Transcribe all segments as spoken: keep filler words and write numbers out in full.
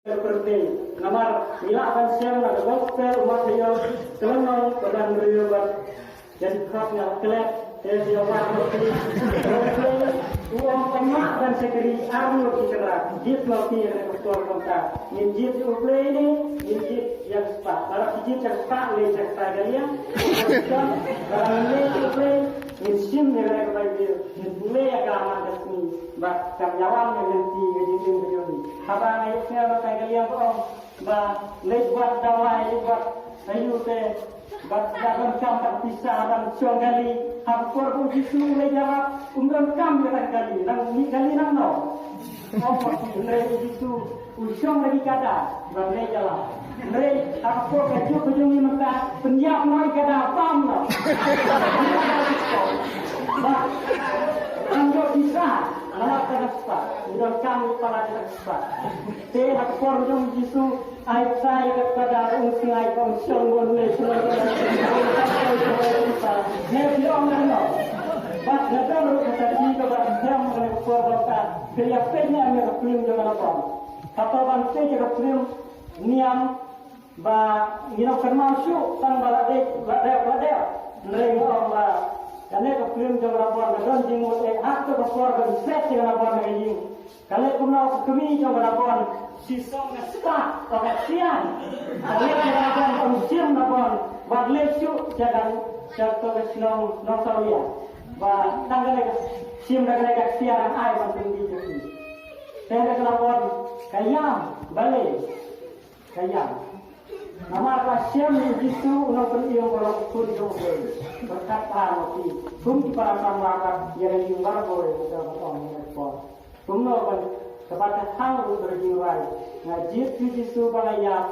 Namar ngi lah ban shem na ka gospel u Mathaios ka lynnong kaba hynriew bad ka dkhot nga la klet te ïa wad ma phi. U ong, pynmih ban shakri arngut ki kynrad, jied ma phi ha ka por kata. Ngin jied ïa U Blei ne ngin jied ïa ka spah? Lada phi jied ïa ka spah, leit sha ka taïew liang. Lada ngin leit ïa U Blei, ngin shim ïa ka Baibl, ngin pule ïa ka man ka sngi. Bad kan ïalam ïa lynti ka jingim ka jong ngi. Haba nga ïohsngew ïa ka liang ka ong ba leit wad dawai, leit wad aïu te, bad ba donkam ka pisa ban shong kali. Ha ka por ba u Jisu u leit ïalap, um donkam ïa ka kali. Nang mih kali nangno? Ong ba hynrei u Jisu u shong da ki kada ban leit ïalap. Hynrei ha ka por ka juk ka jong ngi mynta, pynïap noh ïa ki kada bam noh. Bad kam ïoh pisa, namar ka spah. U donkam ïa pala ka spah. Te ha ka por jong u Jisu, ai pisa ïa ka kada, um sngew ba um shong bun lei shlei. Hynrei phi ong nangno? Bad nga don ruh ka kti kaba skhem ha ka por ba ka, ka ïa peit ne em ïa ka film jong ka Nabon. Kata ban peit ïa ka film niam ba ngi nang kynmaw shuh tang ba la dep, la dep, la dep. Hynrei nga ong ba kane ka film jong ka Nabon ka don jingmut eh, ha kato ka por ban set ïa ka Nabon ha ka ïing. Ka leh kumno ka kmie jong ka Nabon? Shisha nga stad, ka ksiar. Ka leh ka Nabon, ka ong shim Nabon, wat leit shuh sha ka, sha kato ka shnong Nongsawlia. Ba tang kane ka shim da kane ka ksiar, ngan ai ban pynbiej ïa phi. Te ka Nabon ka ïam, balei ka ïam? Namar ka shem ïa u Jisu u nongpynim baroh, u khun jong U Blei. Pyrkhat bha ma phi kum ki para samla bad ïa ka ïing baroh kawei, kata ka ong ïa ka por. Kumno ban, kaba ka thang ruh ka jingrwai, nga jied ïa u Jisu ba nga ïap,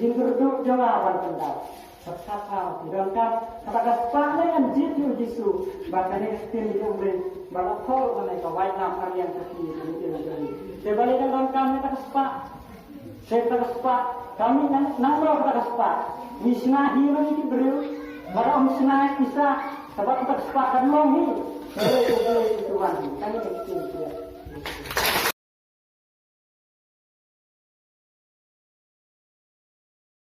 jingkyrduh jong nga ban pyndap. Pyrkhat bha ma phi, donkam kata ka spah ne ngan jied ïa u Jisu, ba kane ka ktien jong U Blei ba la thoh, kane ka wai nam ar liang ka phi ka ktien jong U Blei. Te balei ngan donkam ïa kata ka spah? Te kata ka spah, ka mih nang, nangno kata ka spah? Ngi shna hi ma ngi ki briew, lada ym shna pisa, kaba kata ka spah kan long hi. Hynrei